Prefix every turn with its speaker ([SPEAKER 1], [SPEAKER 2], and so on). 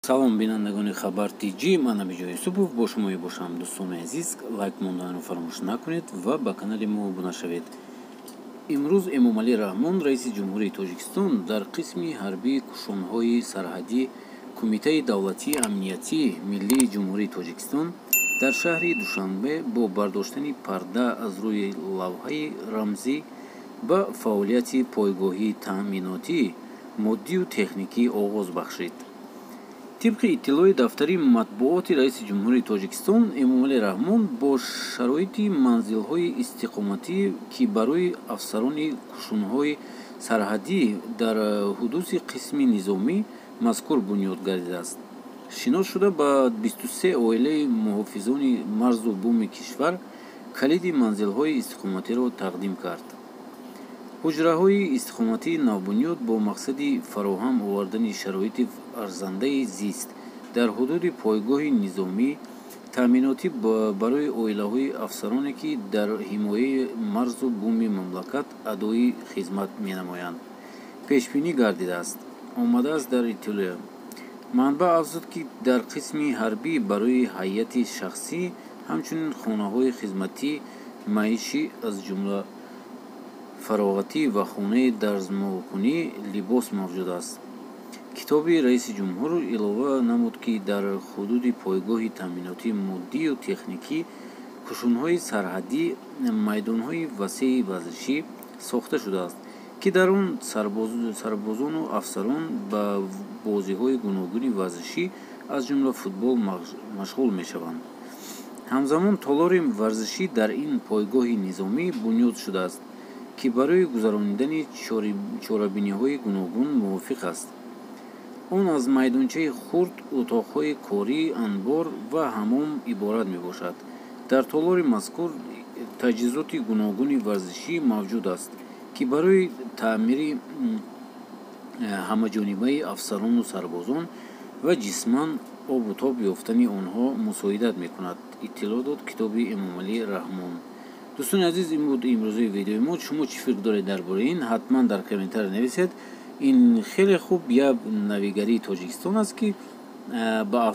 [SPEAKER 1] Салом, бинандагони Хабар Тҷ, ман Набиҷон Юсупов бо шумо мебошам. Дӯстони азиз, лайк монданро фаромӯш накунед ва ба канали мо обуна шавед. Имрӯз Эмомалӣ Раҳмон, раиси Ҷумҳурии Тоҷикистон, дар қисми ҳарбии кушонҳои сарҳадӣ Кумитаи давлатии амнияти миллии Ҷумҳурии Тоҷикистон дар шаҳри Душанбе бо бардоштани парда аз рӯи лавҳаи рамзӣ ба фаъолияти пойгоҳии таъминотӣ моддию техникӣ оғоз бахшид. Тибқи иттилои дафтари матбуоти раиси Ҷумҳурии Тоҷикистон, Эмомалӣ Раҳмон бо шароити манзилҳои истиқоматӣ, ки барои афсарони кушунҳои сарҳадӣ дар ҳудуди қисми низомӣ мазкур бунёд гардидааст, шинос шуда, ба 23 оилаи муҳофизони марзу буми кишвар калиди манзилҳои истиқоматиро тақдим кард. Ҳуҷраҳои истиқоматии навбунёд бо мақсади фароҳам овардани шароити арзандаи зист дар ҳудуди пойгоҳи низомӣ таъминотӣ барои оилаҳои афсароне, ки дар ҳимояи марзу буми мамлакат адои хизмат менамоянд, пешбинӣ гардидааст, омадааст дар иттилоъ. Манбаъ афзуд, ки дар қисми ҳарбӣ барои ҳайати шахсӣ ҳамчунин хонаҳои хизматӣ, маишӣ, аз ҷумла фароғатӣ ва хонаи дарзмолкунии либос мавҷуд аст. Китоби раиси ҷумҳур илова намуд, ки дар ҳудуди пойгоҳи таъминотии моддию техникӣ кушунҳои сарҳадӣ майдонҳои васеи варзишӣ сохта шудааст, ки дар он сарбозону афсарон ба бозиҳои гуногуни варзишӣ, аз ҷумла футбол, машғул мешаванд. Ҳамзамон толори варзишӣ дар ин пойгоҳи низомӣ бунёд шудааст, ки барои гузаронидани чорабиниҳои гуногун мувофиқ аст. Он аз майдончаи хурд, утоқҳои корӣ, анбор ва ҳаммом иборат мебошад. Дар толори мазкур таҷҳизоти гуногуни варзишӣ мавҷуд аст, ки барои таъмири ҳамаҷонибаи афсарону сарбозон ва ҷисман обу тоб ёфтани онҳо мусоидат мекунад, иттилоъ дод китоби Эмомалӣ Раҳмон. Дӯстони азиз, ин буд имрӯзаи видеои мо. Шумо чӣ фикр доред дар бораи ин? Ҳатман дар комментария нависед. Ин хеле хуб як навигарии Тоҷикистон аст, ки ба